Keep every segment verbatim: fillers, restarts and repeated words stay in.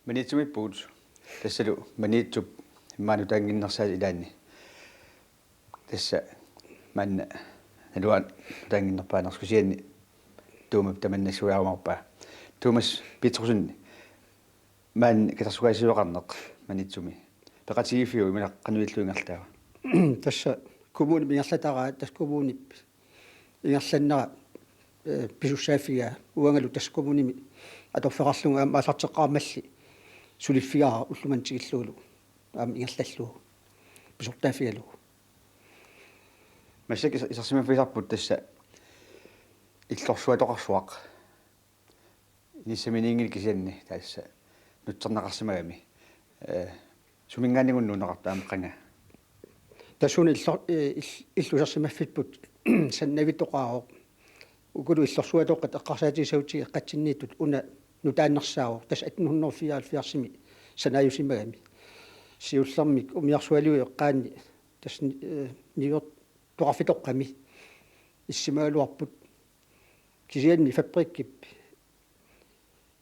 Maniitsumiippugut, tassalu Maniitsup immaqa nutaannginnersaat ilaanni. Tassa maanna naluara nutaannginnerpaanersoq, kisianni Tuumap tamanna nassuiarumaarpaa. Tuumas Petersen, maani katersugaasiveqarneq Maniitsumi peqatigiiffiup immaqa qanoq ilillugu ingerlataava? Tassa kommunimi ingerlataraa, tassa kommunip ingerlannera, eh, pisussaaffigaa, uangalu tassa kommunimi atorfeqarlugu aamma aallarteqqaarmalli suliffigaara ullumimut tikillugulu aamma ingerlallugu pisortaaffigalugu. Massakkut is-, isersimaffigisarput tassa illorsuatoqarsuaq inissaminiinngilaq kisianni tassa nutserneqarsimagami. Eh, suminngaanniit unnuunneqartoq aamma qanga? Tassuuna illo-, eh, ill-, illusersimaffipput sannavittoqaavoq. Ukulu illorsuatoqqat eqqarsaatigissagutsigu eqqatsinniittut una nutaannersaavoq. Tassa atten hundrede fireoghalvfjerdsimi sanaajusimagami. Siullermik umiarsualiup eqqaanni tassa ni-, eh, niuertoqarfitoqqami issimagaluarput. Kisianni fabrikkip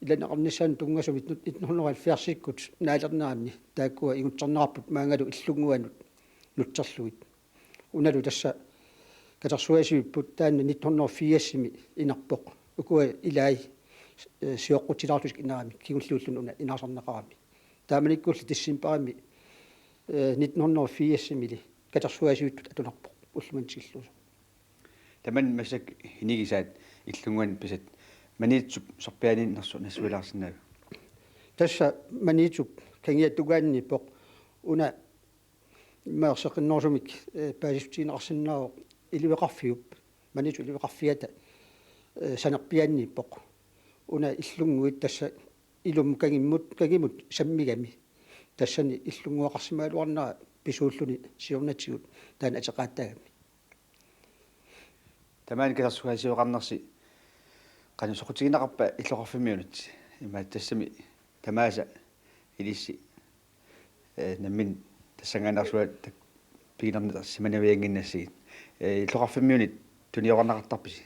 ilaneqarnissaanut tunngasumik nitten hundrede halvfjerdsikkut naalernerani taakkua ingutserneqarput maanngalu illunnguanut nutserlugit. Unalu tassa katersugaasivipput, taanna nitten hundrede firsimi inerpoq. Ukua ilaat, eh, sioqqutilaarlutik ineramik kingulliulluni una inaasarneqarami. Taamanikkulli decembarimi, eh, nitten hundrede firsimili katersugaasivittut atunarpoq ullumimut tikillugu. Tamanna massakkut inigisaat illunnguanut pisaat Maniitsup sorpiaaniinnersoq nassuialaarsinnaaviuk? Tassa Maniitsup kangiata tungaaniippoq, una immaqa erseqqinnerusumik, eh, paasissutigineqarsinnaavoq iliveqarfiup, Maniitsup iliveqarfiata, eh, sanerpiaaniippoq. Una illunnguit tassa ilummut kangimmut, kangimut sammigami. Tassani illunnguaqarsimagaluarnera pisuulluni siornatigut taanna ateqaattaagami. Tamaani katersugaasiveqarnersi qanoq soqutigineqarpa illoqarfimmiunut? Imaattoq tassami tamaasa ilissi, eh, nammineq tassanngaannarsuaq tak-, pigilerneqarsimanaviannginnassigit. Eh, illoqarfimmiunit tuniorarneqartarpisi?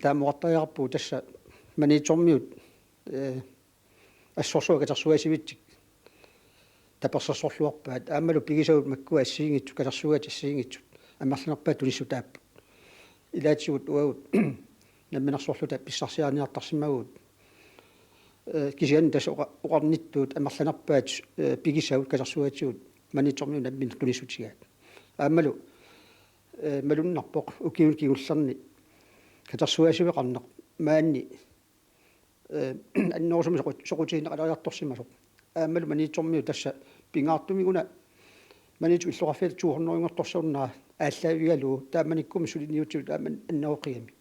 Taama oqartariaqarpugut, tassa Maniitsormiut, eh, assorsuaq katersugaasivitsik tapersersorluarpaat, aammalu pigisavut makkua assigiinngitsut, katersugaat assigiinngitsut amerlanerpaat tunissutaapput. Ilaatigut uagut namminersorluta pissarsiariniartarsimavugut. Eh, kisianni tassa oqa-, oqarnittut amerlanerpaat, eh, pigisavut katersugaatigut Maniitsormiut namminneq tunissutigaat. Aammalu, eh, malunnarpoq ukiuni kingullerni katersugaasiveqarneq maani, eh, annerusumik soqut-, soqutigineqaleriartorsimasoq. Aammalu Maniitsormiut tassa pingaartumik una Maniitsup illoqarfiata to hundrede-nngortorsuunera aallaavigalugu taamanikkumi suliniutigut aamma anneroqigami.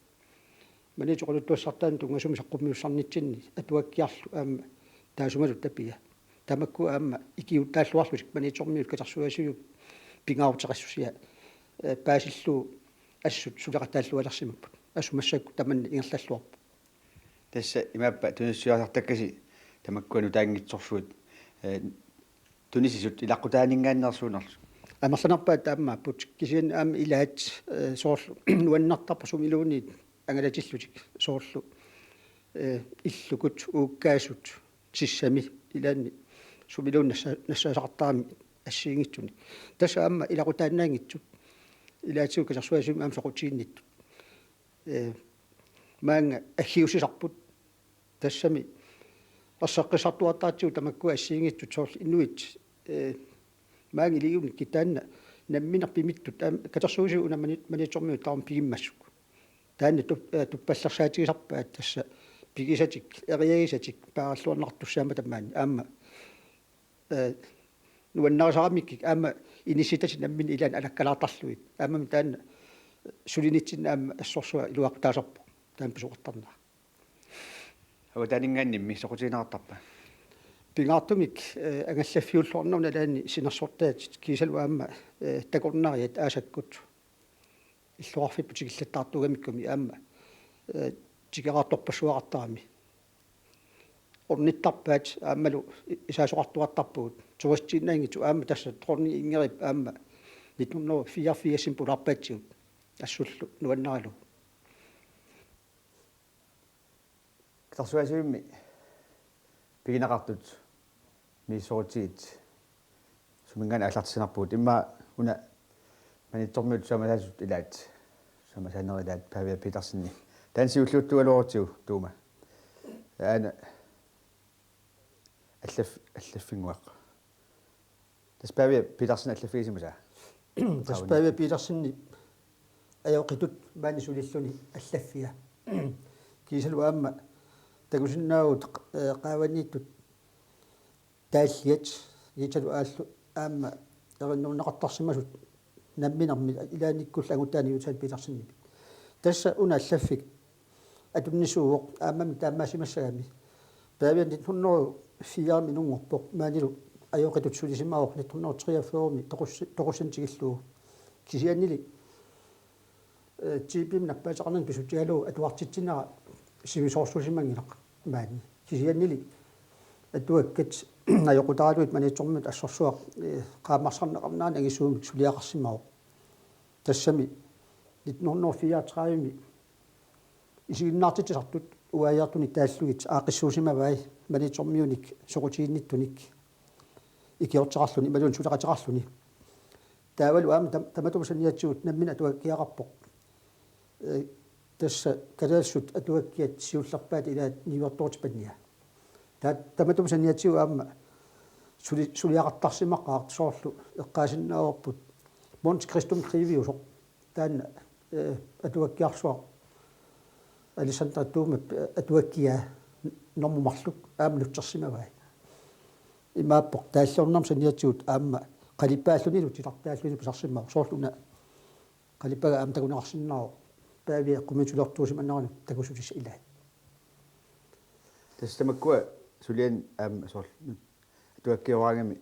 Maniitsup oqaluttuassartaanut tunngasumik saqqummiussarnitsinni atuakkiarlu aamma taassumalu tapia. Tamakku aamma ikiuuttaalluarlutik Maniitsormiut katersugaasiviup pingaaruteqassusia, eh, paasillugu assut suleqataallualersimapput. Assut massakkut tamanna ingerlalluarpoq. Tassa imaappa tunisussaasartakkasi tamakkua nutaanngitsorsuit, eh, tunisisut ilaqqutaaninngaanneersuunerlu? Amerlanerpaat taamaapput, kisianni aamma ilaat, eh, soorlu nuannertarpoq sumiluunniit angalatillutik, soorlu, eh, illukut, uukkaasut, sissami, ilaanni sumiluunniit nassa-, nassaasaqartaramik assigiinngitsunik. Tassa aamma ilaqutaannaanngitsut, ilaatigut katersugaasivimmi aamma soqutiginnittut. Eh, maanga aggiussisarput. Tassami erseqqissartuartaratsigu tamakkua assigiinngitsut, soorlu inuit, eh, maanga iligiunnikkit taanna nammineq pimittut, taama katersugaasivik una Mani-, Maniitsormiut tamarmik pigimmassuk. Taanna tup-, eh, tuppallersaatigisarpaat tassa pigisatik, eriagisatik paaralluarneqartussaammata maani aamma, eh, nuannarisaramikkik aamma inissitatik namminneq ilaanni alakkalaartarlugit. Aammami taanna sulinitsinni aamma assorsuaq iluaqutaasarpoq, taanna pisoqartarnera. Avataaninngaannimmi soqutigineqartarpa? Pingaartumik, eh, angallaffiulluarneq una ilaanni sinersortaatit kiisalu aamma, eh, takornariat aasakkut illoqarfipput tikillattaartuugamikkumi aamma, eh, tikeraartorpassuaqartarami. Ornittarpaat aammalu i-, isaasoqartuartarpugut. Turistiinnaanngitsoq aamma tassa dronning Ingridip aamma nitten hundrede fireogfirsimi pulaarpaatsigut. Assullu nuannaralugu. Katersugaasivimmi pigineqartut misissorutsigit suminngaanniit aallartissanerpugut. Immaqa una Maniitsormiut susamassaasut ilaat, susamassaaneri ilaat Pavia Petersen. Taanna siulliuttuugaluarutsigu Tuuma. Aana allaf-, allaffinnguaq. Tassa Pavia Petersen allaffigisimasaa. Tassa Pavia Petersen ajoqitut maani sulilluni allaffia. Kiisalu aamma takusinnaavugut, eh, qaavaniittut taalliat, kiisalu aallu aamma erinnerunneqartarsimasut namminermi ilaannikkullu angutaani Juutal Petersenimit. Tassa una allaffik atunnisuuvoq aammami taamaasimassagami. Pavia nitten hundrede og fire-mi inunngorpoq, maanilu ajoqitut sulisimavoq nitten hundrede og treogfyrre-mi toqus-, toqussinnut tikillugu. Kisiannili, eh, T B-mi nappaateqarnermi pisutigalugu atuartitsinera sivisoorsuusimanngilaq maani. Kisiannili atuakkat ajoqutaralugit Maniitsormiut assorsuaq, eh, qaammarsarneqarnerani angisuumik suliaqarsimavoq. Tassami nitten hundrede og fireogtredive-mi isiginnaartitsisartut uajartunik taallugit aaqqissuussimavai Maniitsormiunik soqutiginnittunik ikiorteqarluni imaluunniit suleqateqarluni. Taavalu aamma tam-, tamatuma saniatigut nammineq atuakkiaqarpoq. Eh, tassa kalaallisut atuakkiat siullerpaat ilaat niuertoortipannia. Taava tamatuma saniatigut aamma suli-, suliaqartarsimaqaaq, soorlu eqqaasinnaavarput Mons Christum Kriviusoq. Taanna, eh, atuakkiarsuaq Alexander Tuumap, eh, atuakkiaa normu marluk aamma nutsersimavai. Imaappoq taalliornermut saniatigut aamma qalipaallunilu titartaallunilu pisarsimavoq. Soorlu una qalipaaga aamma takuneqarsinnaavoq Pavia eqqumiitsuliortuusimanerani takusutissaq ilaat. Tassa tamakkua suliani aamma soorlu atuakkiaraangami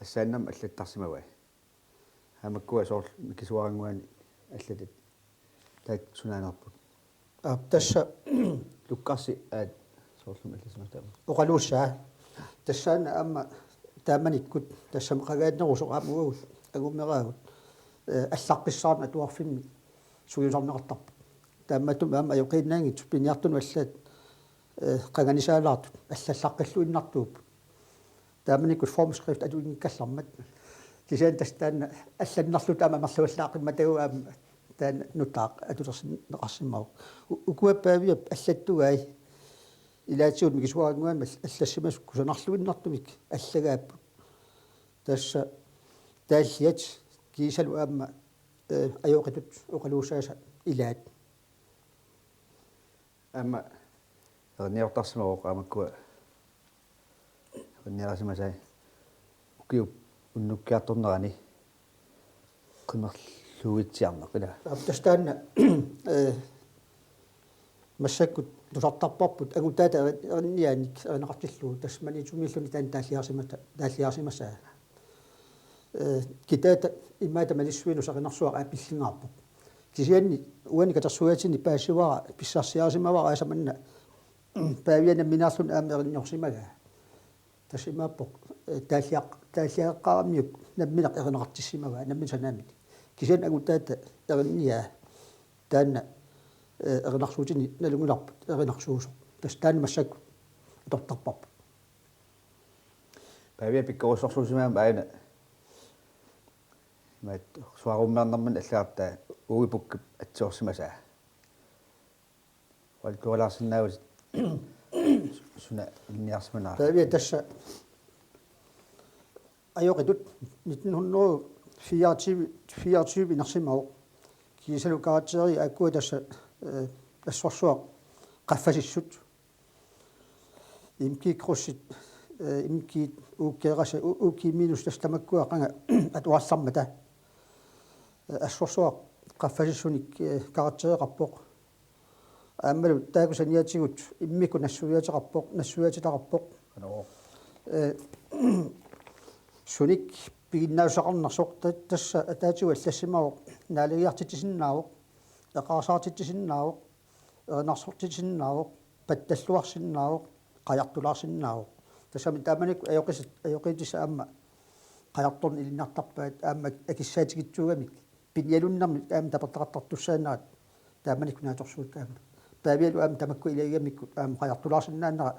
assaannermik allattarsimavai. Aamma makkua soorlu mikisuaraannguani allatit. Taakku sunaanerput? Aap, tassa Lukkarsi aat soorlumi allassimasoq taama. Oqaluussaa. Tassaana aamma taamanikkut tassami qangaannerusoq aamma uagut angumeraagut, eh, allaqqissaarneq atuarfimmi sungiusarneqartarpoq. Taamaattumik aamma ajoqiinnaanngitsut piniartunut allaat, eh, qanganisaalaartut allallaqqilluinnartuupput. Taamanikkut formskrift atuinngikkallarmat. Kisianni tassa taanna allannerluta aamma amerlavallaaqqimmatagu aamma taanna nutaaq atulersinneqarsimavoq. U-, ukua Paviap allattugai ilaatigut mikisuaraannguamik all-, allassimasut kusanarluinnartumik allagaapput. Tassa taalliat kiisalu aamma, eh, ajoqitut oqaluussaasa ilaat. Aamma erinniortarsimavoq aamma makkua erinniarisimasai ukiup unnukkiartornerani qimerluuitsiarneq, ilaa? Aap, tassa taanna, eh, massakkut tusartarparput angutaata eri-, erinniaanik erinaqartillugu, tassa Maniitsumiilluni taanna taalliarsimata-, taalliarsimasaa. Eh, kitaata imaata malissuinut saqinersuaq aap pillunngaarpoq. Kisianni uani katersugaatini paasivara pissarsiarisimavara aasaq manna Pavia nammineerluni aamma erinniorsimagaa. Tassa imaappoq, eh, taalliaq-, taalliaqqaaramiuk nammineq erinaqartissimavaa, nammineq sanaamik. Kisianni angutaata erinniaa taanna, eh, erinarsuutini nalunngilarput erinarsuusoq. Tassa taanna massakkut atortarparput. Pavia pikkorussorsuusimagami aana imaattoq suaarummeernermini allagartaa Uipukkip atsiorsimasaa. Ualtualaarsinnaavutit suna ilinniarsimanera. Pavia tassa ajoqitut nitten hundrede fireogtyve, fireogtyve inersimavoq. Kiisalu karakterit aakkua tassa, eh, assorsuaq qaffasissut. M G krydsit, eh, M G, U G-rasa, U-, U G minus tassa tamakkua qanga atuartarmata. Eh, assorsuaq qaffasissunik, eh, karaktereqarpoq. Aammalu taakku saniatigut immikkut nassuiaateqarpoq, nassuiaatitaqarpoq. Qanoq? Eh, sunik piginnaasaqarnersoq ta-, tassa ataatigut allassimavoq naalagiartitsisinnaavoq, eqaarsaartitsisinnaavoq, erinarsortitsisinnaavoq, pattalluarsinnaavoq, qajartulaarsinnaavoq. Tassami taamanikkut ajoqis-, ajoqiitissat aamma qajartorneq ilinniartarpaat aamma akissaatigitsuugamik pinialunnermik aamma tapertaqartartussaanerat taamanikkut naatsorsuutit aamma. Pavialu aamma tamakku ilagigamikkut aamma qajartulaarsinnaanera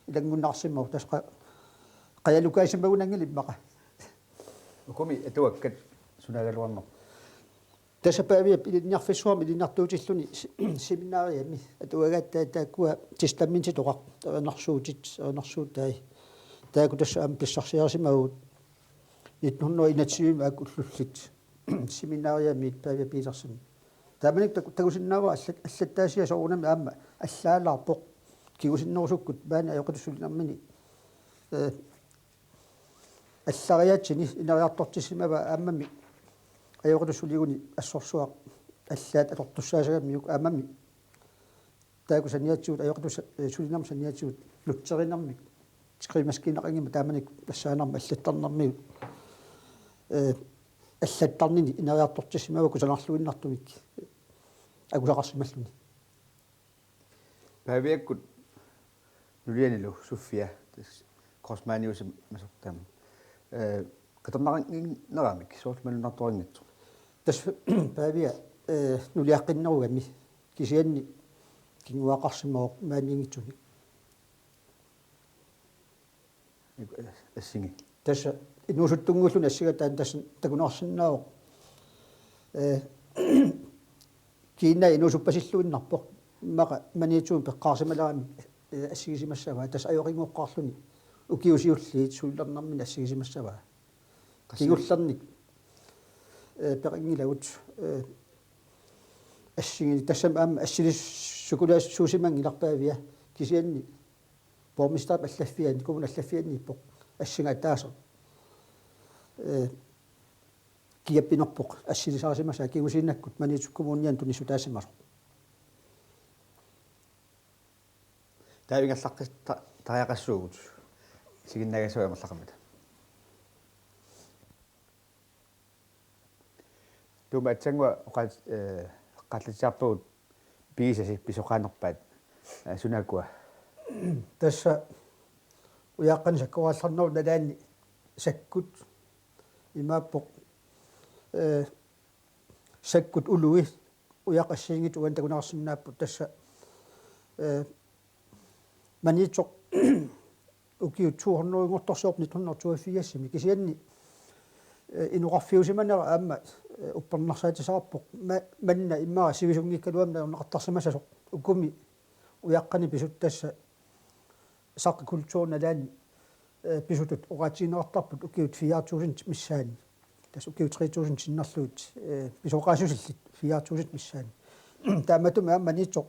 ilanngunnaarsimavoq, tassa qa-, qajalukaasimagunanngilaq immaqa. Ukumi atuakkat sunaagaluarnerput? Tassa Paaviap ilinniarfissuarmi ilinniartuutilluni si-, seminariami atuagaat, taa-, taakkua testamentitoqaq, erinarsuutit, erinarsuutai. Taakku tassa aamma pissarsiarisimavugut nitten hundrede enogtyve-mi aakkut ullullit seminariamiit Pavia Petersen. Taamanikkut taku-, takusinnaavara allat-, allattaasiat soorunami aamma allaalaarpoq. Kingusinnerusukkut maani ajoqitut sulinermini, eh, allariaatsini ineriartortissimavaa, aammami ajoqitut suliguni assorsuaq allaat atortussaasagamiuk, aammami taakku saniatigut, ajoqitut sa-, eh, sulinermut saniatigut, nutserinermik skrivemaskiinaqanngimmat taamanikkut tassaanermut allattarnermigut, eh, allattarnini ineriartortissimavaa kusanarluinnartumik akusaqarsimalluni. Paviakkut nulianilu Sofia, tassa Korsmaaniusi masortaam. Eh, qitornaqannginneramik, soorlu malunnartorinngitsoq. Tassa Pavia, eh, nuliaqqinnerugami, kisianni kinguaqqarsimavoq maaniinngitsumik. Assingi. Tassa inuusuttunnguulluni assigataani tassa takuneqarsinnaavoq. Eh, kiinaa inuusuppasilluinnarpoq. Immaqa Maniitsumi peqqaarsimalerami, eh, assigisimassavaa. Tassa ajoqinngooqqaarluni ukiut siulliit sulilernermini assigisimassavaa. Qassi- Kingullernik, eh, peqanngilagut, eh, assinginik, tassami aamma assilissukulaassutigisimanngilarput Pavia, kisianni borgmesterip allaffiani, kommunip allaffianiippoq assinga ataaseq. Eh, kiappinerpoq assilisarisimasaa, kingusinnerusukkut Maniitsoq Kommunianut tunissutaasimasoq. Taava ingerlaqqis-, ta-, tariaqassuugut. Isiginnaagassaagut amerlaqarmata. Tuuma Atsannguaq oqaat-, eh, eqqaallatsiarpagut pigisasi pisoqaanerpaat, eh, sunaakua? Tassa ujaqqanik sakkoraallarnerup nalaani sakkut imaappoq, eh, sakkut ului ujaqqat assigiinngitsut uani takuneqarsinnaapput tassa, eh, Maniitsoq ukiut to hundredenngortorsiorput nitten hundrede toogfirsimi, kisianni, eh, inoqarfiusimanera aamma, eh, uppernarsaatisarpoq ma-, manna immaqa sivisunngikkaluamik najorneqartarsimassasoq, ukumi ujaqqanik pisut tassa Saqqi Kulturini nalaani, eh, pisutut oqaatigineqartarput ukiut fire tusind missaanni. Tassa ukiut tre tusind sinnerlugit, eh, pisoqaassusillit fire tusind missaanni. Taamatut aamma Maniitsoq,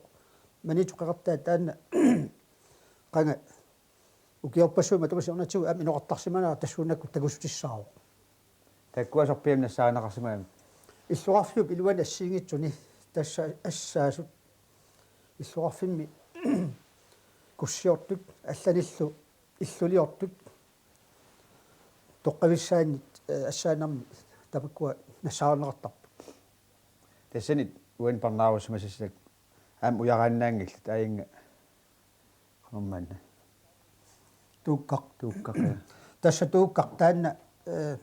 Maniitsoq Qeqertaat taanna qanga ukiorpassuit matuma siornatigut aamma inoqartarsimanera tassuunakkut takussutissaavoq. Taakkua sorpiaamik nassaarineqarsimagami? Illoqarfiup iluani assigiinngitsuni, tassa assaasut illoqarfimmi kussiortut allanillu illuliortut toqqavissaannit, eh, assaanermi tamakkua nassaarineqartarput. Tassani uani parnaarussimassaaq aamma ujaraannaanngillat aajunga qanormaanna. Tuukkaq. Tuukkaq, ja. Tassa tuukkaq taanna, eh,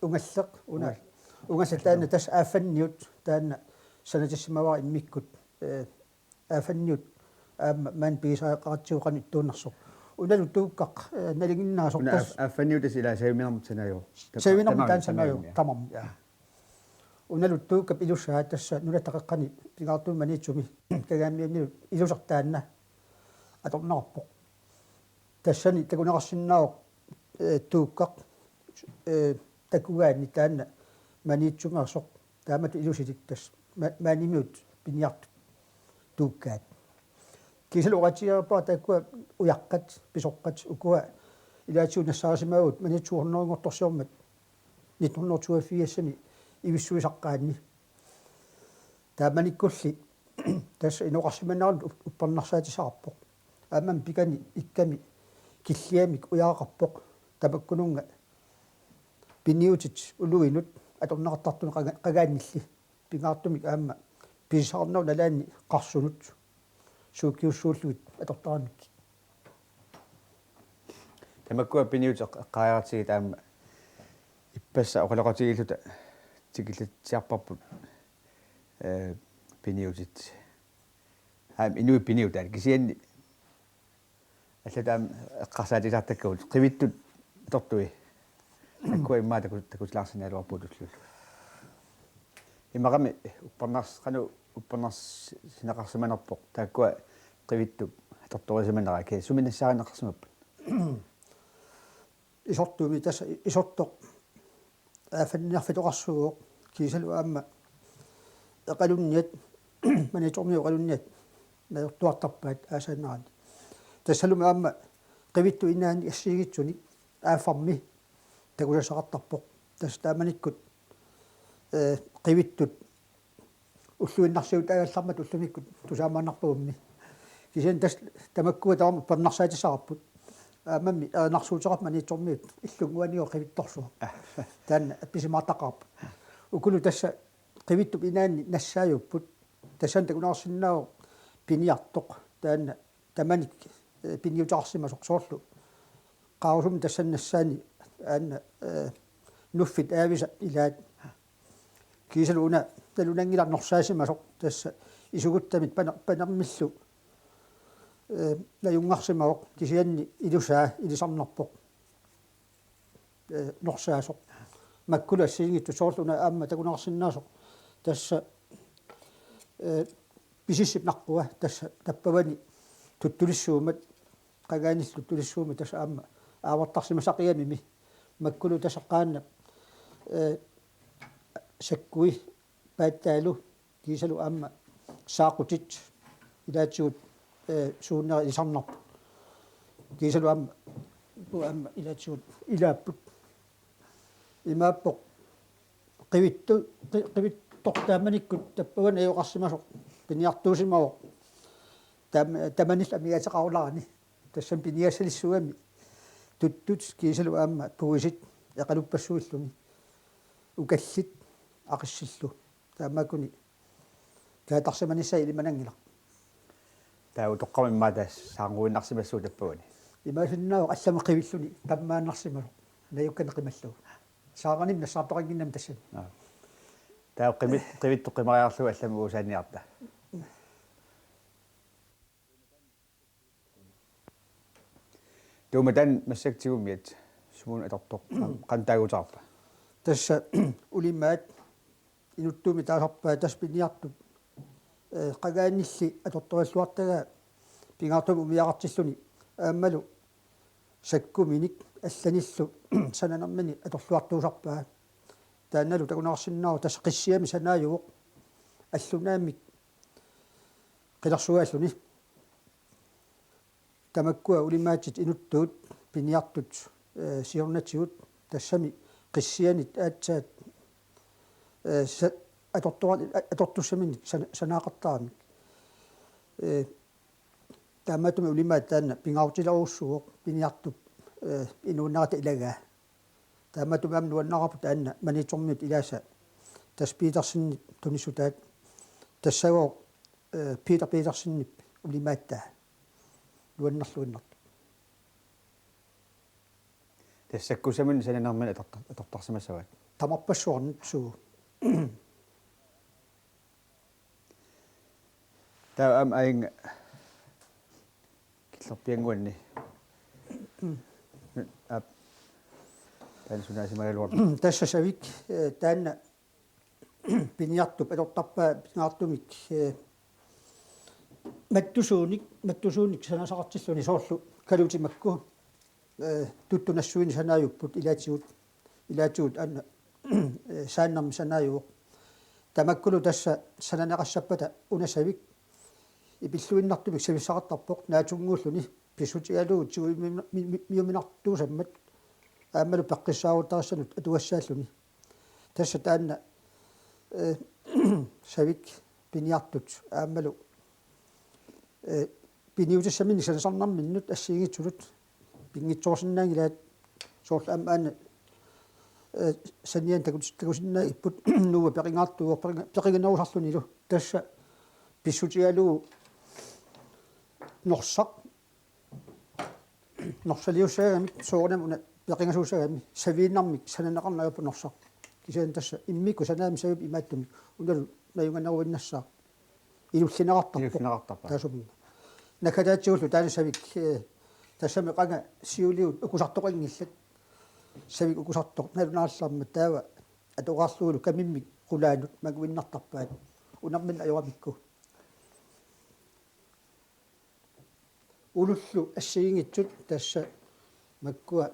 ungalleq, una-, Ungal-, ungalleq taanna tassa aaffanniut taanna sanatissimavara immikkut, eh, aaffanniut aamma maani pigisaqaratsigu qanoq ittuunersoq. Unalu tuukkaq, eh, nalinginnaasoq. Una tassa aaf-, aaffanniut tassa ilaa sajuminermut sanaajuvoq. Ta-, sajuminermut tamanna, taanna sanaajuvoq, sanaajuvoq, ja. Tamarmik, ja. Unalu tuukkap ilussaa tassa Nunatta Qeqqani pingaartumik Maniitsumi Kangaamiunilu iluseq taanna atorneqarpoq. Tassani takuneqarsinnaavoq, eh, tuukkaq, eh, takugaanni taanna Maniitsumeersoq taamatut ilusilik tassa ma-, maanimiut piniartut tuukkaat. Kiisalu oqaatigereerpara taakkua ujaqqat, pisoqqat, ukua ilaatigut nassaarisimavagut Maniitsoq to hundredenngortorsiormat nitten hundrede toogfirsimi ivissuisaqqaanni. Taamanikkulli tassa inoqarsimanerannut up-, uppernarsaatisarpoq. Aammami pikani ikkami killiamik ujaraqarpoq tamakkununnga piniutit uluinut atorneqartartunut qanga-, qangaannilli. Pingaartumik aamma pisisaqarnerup nalaani qarsunut suukkiussuullugit atortaramikkik. Tamakkua piniutit eq-, eqqariaratsigit aamma ippassaq oqaloqatigiilluta tikillatsiarparput, eh, piniutit. Aamma inuit piniutaat kisianni Allat aamma eqqarsaatigisartakkagut qivittut atortui. Taakkua immaqa taku-, takutilaarsinnaagaluarput tulliullugu. Immaqa aamma uppernars-, qanoq uppernarsineqarsimanerpoq. Taakkua qivittup atortorisimanera kisianni suminngaanneersimapput. Isortumi tassa isortoq aaffanniarfitoqarsuuvoq kiisalu aamma eqalunniat, maniitsormiut eqalunniat najortuartarpaat aasaanerani. Tassalumi aamma qivittut inaanni assigiinngitsunik aaffarmi takusassaqartarpoq. Tassa taamanikkut, ee, qivittut ulluinnarsiutigaagallarmata ullumikkut tusaamaannarpagummi. Kisianni tassa tamakkua tamarmik uppernarsaatissaqarput. Aammami erinarsuuteqarpoq maniitsormiut illunnguaniittut qivittorsuaq. Taanna appisimaartaqaarput. Ukulu tassa qivittup inaanni nassaajupput. Tassani takuneqarsinnaavoq piniartoq. Taanna tamanik, ee, piniuteqarsimasoq soorlu. Qaarusummi tassani nassaani aana, ee, nuffit aavisat ilaat. Kiisalu una nalunanngilaq norsaasimasoq tassa isuguttamit pana-, panermillu, ee, najunngarsimavoq kisianni ilusaa ilisarnarpoq, ee, norsaasoq. Makkulu assigiinngitsut soorlu una aamma takuneqarsinnaasoq tassa, ee, pisissip naqqua tassa tappavani tuttulissuummat, qangaaniillu tuttulissuummat tassa aamma aavartarsimasaqigami. Makkulu tassa qaannat, ee, sakkui paattaalu kiisalu aamma saaqqutit ilaatigut, ee, suunnera ilisarnarput. Kiisalu aamma, aamma ilaatigut ilaapput. Imaappoq qivittu-, qi-, qivittoq taamanikkut tappavani ajoqarsimasoq piniartuusimavoq. Tam-, tamanillu amigaateqarulerani. Tassami piniassalissuugami tuttut kiisalu aamma puisit eqaluppassuillumi. Ukallit aqissillu. Taamaakkuni kaatarsimanissaa ilimananngilaq. Taava utoqqami immaqa tassa saarnguinnarsimassaaq tappavani. Imaassinnaavoq allamik qivilluni tammaannarsimasoq. Najukkanik qimallugu. Saaranim nassaartoqannginnami tassani. Aa. Taava qimit-, qivittoq qimariarlugu allamik uusaanniarta. Tuuma taanna massakkut tigumiat sumut atortoq qan-, qanoq taaguuteqarpa? Tassa ulimaat inuttuumik taasarpaat tassa piniartup, ee, qangaaniilli atortorilluartagaa pingaartumik umiaqartilluni aammalu sakkuminik allanillu sananerminik atorluartuusarpaa. Taannalu takuneqarsinnaavoq tassa qissiamik sanaajuvoq allunaamik qilersugaalluni. Tamakkua ulimaatit inuttuut piniartut, ee, siornatigut tassami qissianit aatsaat, ee, sa-, atortua-, a-, atortussaminnik sana-, sanaaqartaramik. Ee, taamaattumik ulimaat taanna pingaaruteqarujussuuvoq piniartup, ee, inuunerata ilagaa. Taamaattumik aamma nuannaraarput taanna Maniitsormiut ilaasa tassa Petersenip tunissutaat tassagooq, ee, Peter Petersenip ulimaattaa nuannerluinnartoq. Tassa sakkussaminnik sananerminik atorta-, atortarsimassavaat. Tamarpassuarnik suu. Taava aamma ajunngilaq killerpiannguanni. Aap. Taanna sunaasimagaluarpoq. Tassa savik, ee, taanna piniartup atortarpaa pingaartumik, ee, mattusuunik, mattusuunik sanasaqartilluni soorlu kalutit makku, ee, tuttut nassuinik sanaajupput ilaatigut, ilaatigut aamma, ee, saannermik sanaajuvoq. Tamakkulu tassa sananeqassappata una savik ipilluinnartumik savissaqartarpoq naatsunnguulluni pissutigalugu tigujumiuminartuusammat aammalu peqqissaarutarissanut atugassaalluni. Tassa taanna, ee, savik piniartut aammalu, ee, piniutissaminnik sanasarnerminnut assigiinngitsunut pinngitsoorsinnaanngilaat soorlu aamma aana, ee, saniani taku-, takusinnaagipput Nuua peqingaartuuvoq peqinga-, peqinganerusarlunilu. Tassa pissutigalugu norsaq norsaliussagami soorunami una peqingasuusagami saviinnarmik sananeqarneq ajorpoq norsaq. Kisianni tassa immikkut sanaamik savimik imaattumik unalu najunnganeruinnassaaq. Ilullineqartarpoq. Ilullineqartarpoq. Taassuminnga. Nakataatsigullu taanna savik, ee, Tassami qanga siuligut ukusartoqanngillat. Savik ukusartoq nalunaallarmat taava atoraarlugulu kamimmik qulaanut manguinnartarpaat unermik ajoramikku. Ulullu assigiinngitsut tassa makkua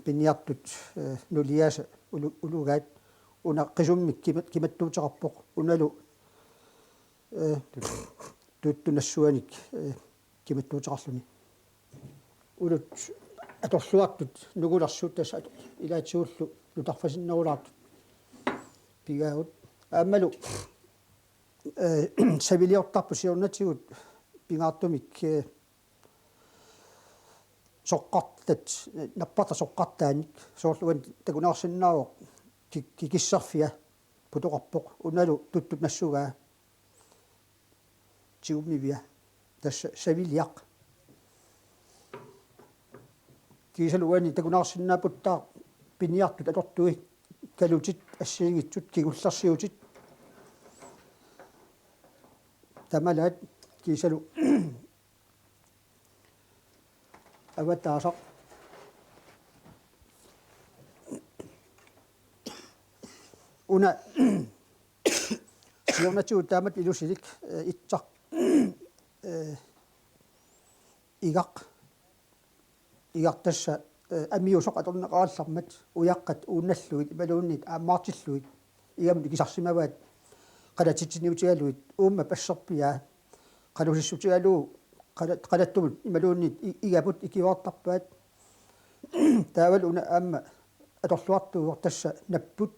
piniartut, eh, nuliaasa ulu-, ulugaat una qisummik kima-, kimattuuteqarpoq unalu, eh, tuttut nassuanik, eh, kimattuuteqarluni. Ulut atorluartut nungulersut tassa at-, ilaatigullu nutarfasinnerulaartut pigaagut. Aammalu, eh, saviliortarput siornatigut pingaartumik, eh, soqqartat, nappartat soqqartaanik soorlu uani takuneqarsinnaavoq ki-, kikisserfia putoqarpoq unalu tuttut nassugaa tigummivia tassa saviliaq. Kiisalu uani takuneqarsinnaapput taava piniartut atortui kalutit assigiinngitsut kingullersiutit tamalaat kiisalu avataasaq. Una siornatigut taamatut ilusilik, eh, itsaq, eh, igaq, igaq tassa, eh, amiusoq atorneqarallarmat ujaqqat uunnallugit imaluunniit aammaartillugit igamut ikisarsimavaat qalatitsiniutigalugit uumma passerpiaa qalusissutigalugu qala-, qalattumut imaluunniit i-, igaput ikiuartarpaat. Taavalu una aamma atorluartuuvoq tassa napput,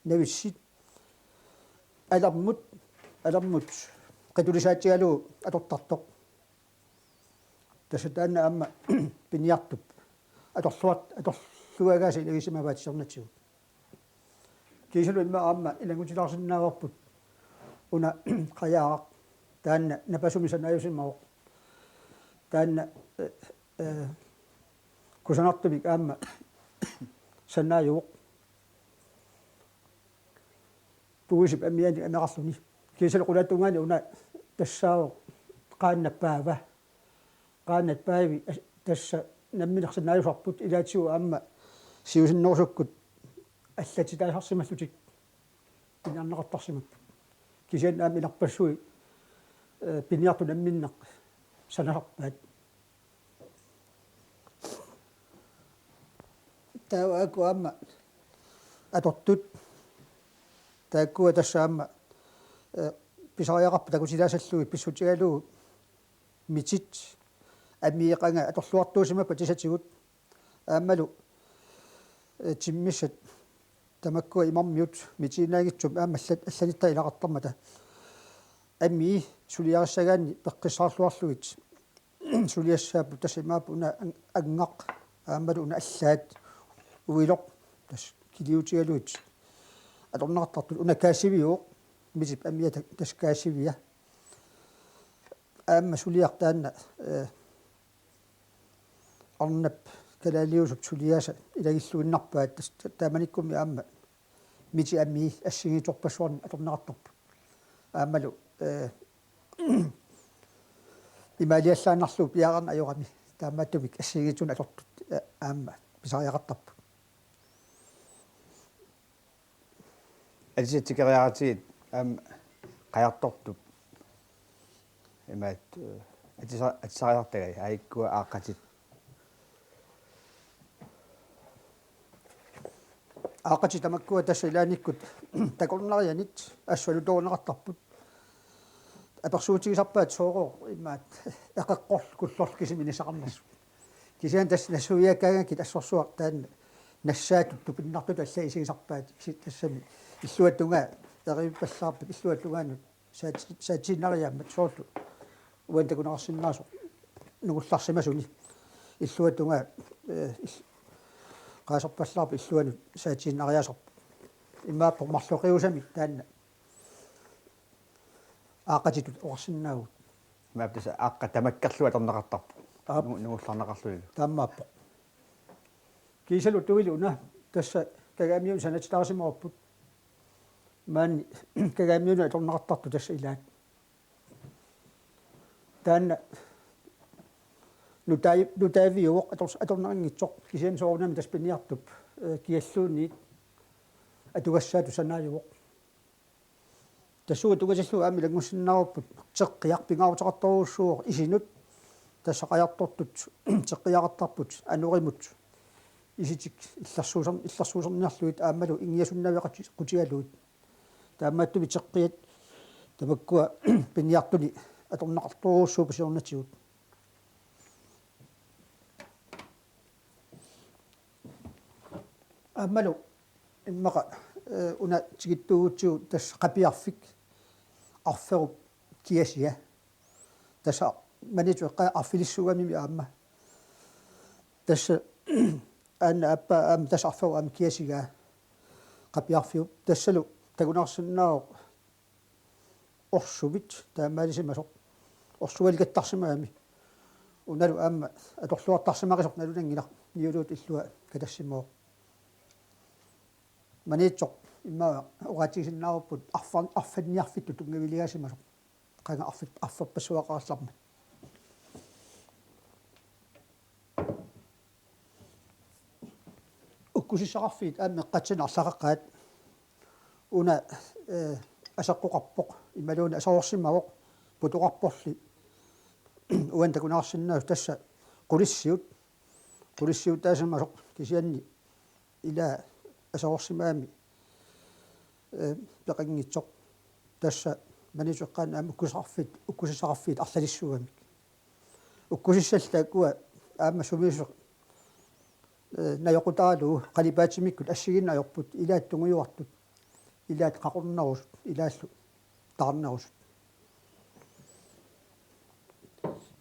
navissit, alermut, alermut qitulisaatigalugu atortartoq. Tassa taanna aamma piniartup atorluat-, atorluagaasa ilagisimavaat siornatigut. Kiisalu immaqa aamma ilanngutilaarsinnaavarput una qajaaraq taanna napasumik sanaajusimavoq. Taanna, eh, eh, kusanartumik aamma sanaajuvoq. Puisip amianik aneqarluni. Kiisalu qulaatungaani una tassaavoq qaannap paava. Qaannap paavi as-, tassa nammineq sanaajusarput ilaatigut aamma siusinnerusukkut allatitaasarsimallutik piniarneqartarsimapput. Kisianni aamma ilarpassui, eh, piniartut namminneq sanasarpaat. Taava aakkua aamma atortut. Taakkua tassa aamma, eh, pisariaqarput takutilaasallugit pissutigalugu mitit amii qanga atorluartuusimappat atisatigut. Aammalu, eh, timmissat tamakkua imarmiut mitiinnaanngitsumik aamma allat-, allanitta ilaqartarmata. Amii suliarissagaanni peqqissaarluarlugit suliassaapput tassa imaappoq una ang-, angaq aammalu una allaat uiloq tassa kiliutigalugit atorneqartartut una kaasiviuvoq mitip amia ta-, tassa kaasivia. Aamma suliaq taanna, eh, arnap kalaaliusup suliaasa ilagilluinnarpaat tassa ta-, taamanikkummi aamma mitit amii assigiitorpassuarnik atorneqartarput. Aammalu, eh, imaaliallaannarlugu piareerneq ajorami taamaattumik assigiinngitsunik atortut, eh, aamma pisariaqartarput. Atisat tikeriaratigit aamma qajartortup imaat, eh, atisa-, atisariartagai aakkua aaqqatit. Aaqqatit tamakkua tassa ilaannikkut takornarianit assut alutoruneqartarput. Apersuutigisarpaat soorooq imaat eqeqqorlutik kullorlutik kisimik inissaqarnersut. Kisianni tassa nassuiaakkaangakkit assorsuaq taanna nassaatut tupinnartutut allat isigisarpaat, isi-, tassami illuatungaa erivippallaarput illuatungaanut saat-, saatsiinnariaammat soorlu uani takuneqarsinnaasoq nungullarsimasuni illuatungaa, eh, ill-, qaaserpallaarpoq illuanut saatsiinnariaasarpoq. Imaappoq marloqiusamik taanna aaqqatitut oqarsinnaavugut. Imaappoq tassa aaqqat tamakkerlugu atorneqartarput. Aap. Nu-, nungullarneqarlunilu. Taamaappoq. Kiisalu tuilu una tassa Kagaamiuni sanatitaarsimavarput. Maani Kagaamiuni atorneqartartut tassa ilaat. Taanna Nutai-, nutaaviuvoq ator-, atorneqanngitsoq kisianni soorunami tassa piniartup, eh, kialluunniit atugassaatut sanaajuvoq. Tassuuna tungatillugu aamma ilanngussinnaavarput teqqiaq pingaaruteqartorujussuuvoq isinut, tassa qajartortut teqqiaqartarput anorimut isitik illersuuser-, illersuuserniarlugit aammalu inngiasunnaveqati-, qutigalugit. Taamaattumik teqqiat tamakkua piniartuni atorneqartorujussuupput siornatigut. Aammalu immaqa, eh, una tikittuugutsigu tassa qapiarfik arferup kiasiga. Tassa Maniitsup eqqaa arfilissuugamimi aamma. Tassa aana aappaa aamma tassa arferup aamma kiasigaa qapiarfiup. Tassalu takuneqarsinnaavoq orsumit taamaalisimasoq. Orsualikattarsimagami. Unalu aamma atorluartarsimaqisoq nalunanngilaq niuluut illua katassimavoq. Maniitsoq immaqa oqaatigisinnaavarput arfan-, arfanniarfittut tunngaviligaassimasoq. Qanga arfit-, arferpassuaqarallarmat. Ukkusissaqarfiit aamma eqqatsinnut arlaqaqqaat una, eh, aseqqoqarpoq imaluunniit aserorsimavoq putoqarporli uani takuneqarsinnaasut tassa qulissiut, qulissiutaasimasoq kisianni ila aserorsimagami, eh, peqanngitsoq. Tassa Maniitsup eqqaani aamma ukkusissaqarfiit, ukkusissaqarfiit arlalissuugamik. Ukkusissallu taakkua aamma sumiisoq, eh, najoqqutaralugu qalipaatimikkut assigiinneq ajorput, ilaat tungujuartut, ilaat qaqornerusut, ilaallu taarnerusut.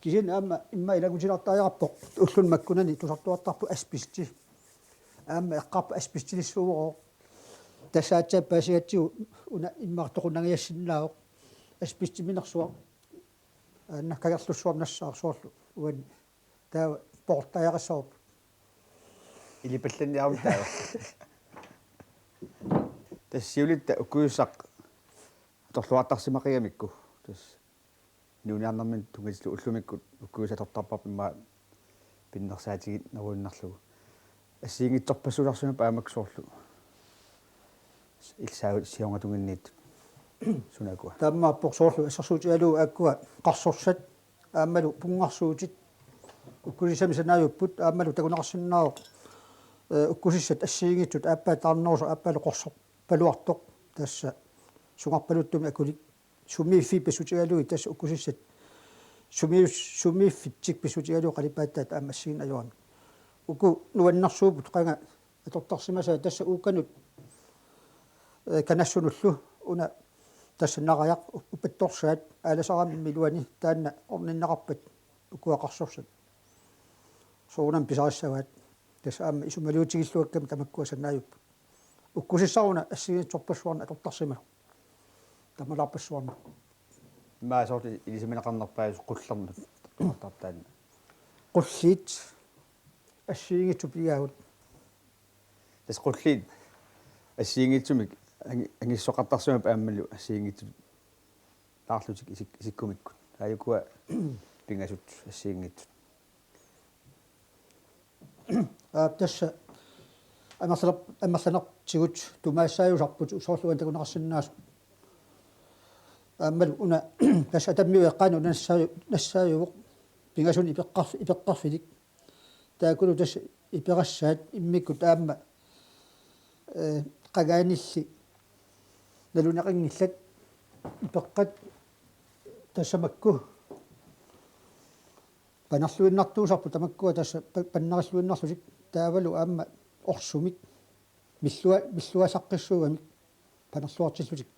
Kisianni aamma immaqa ilanngutilaartariaqarpoq ulluni makkunani tusartuartarpoq asbesti. Aamma eqqaarpoq asbestilissuuvoq. Tassa aatsaat paasigatsigu una immaqa toqunangiassinnaavoq. Asbestiminersuaq. Aana Kangerlussuarmi nassaaq soorlu uani. Taava poortariaqassavarput. Ilipallanniarami taava. Tassa siulitta ukkusissaq atorluartarsimaqigamikku. Tassa inuuniarnermini tunngatillugu ullumikkut ukkusissaq atortarparput immaqa pinnersaatigineruinnarlugu. Assigiinngitsorpassuusarsimapput aamma soorlu. Ilsaavut siornatigut tunginniittut. Sunakua. Taamaappoq soorlu assersuutigalugu aakkua qarsorsat aammalu punngarsuutit ukkusissami sanaajupput aammalu takuneqarsinnaavoq, eh, ukkusissat assigiinngitsut aappaa taarnerusut aappaalu qorsorpaluartoq tassa sungarpaluttumi akulik sumiiffiit pissutigalugit tassa ukkusissat sumiif-, sumiiffitsik pissutigalugu qalipaattaat aamma assigiinneq ajoramik. Uku nuannersuupput qanga atortarsimasaat tassa uukkanut, eh, kanassunullu una tassa narajaq up-, uppattorsaat aalasarammi iluani taanna orninneqarpat ukua qarsorsat. Soorunami pisarissavaat tassa aamma isumaluutigilluakkami tamakkua sanaajupput. Ukkusissaq una assigiinngitsorpassuarnik atortarsimasoq. Tamalaarpassuarnik. Immaqa soorlu ilisimaneqarnerpaasut qullernut atortartaanna. Qulliit assigiinngitsut pigaagut. Tassa qulliit assigiinngitsumik angi-, angissoqartarsimapput aammalu assigiinngitsut laarlutik isik-, isikkumikkut. Aajukua pingasut assigiinngitsut. Aa, tassa amerlaner-, amerlanertigut tumaassaajusarput soorlu uani takuneqarsinnaasut. Aammalu una tassa Atammiup eqqaani una nassaa-, nassaajuvoq pingasunik ipeqqarf-, ipeqqarfilik. Taakkulu tassa iperassaat immikkut aamma, eh, qangaanilli naluneqanngillat ipeqqat tassa makku panerluinnartuusarput tamakkua tassa pa-, pannarilluinnarlutik taavalu aamma orsumik millua-, milluasaqqissuugamik panerluartillutik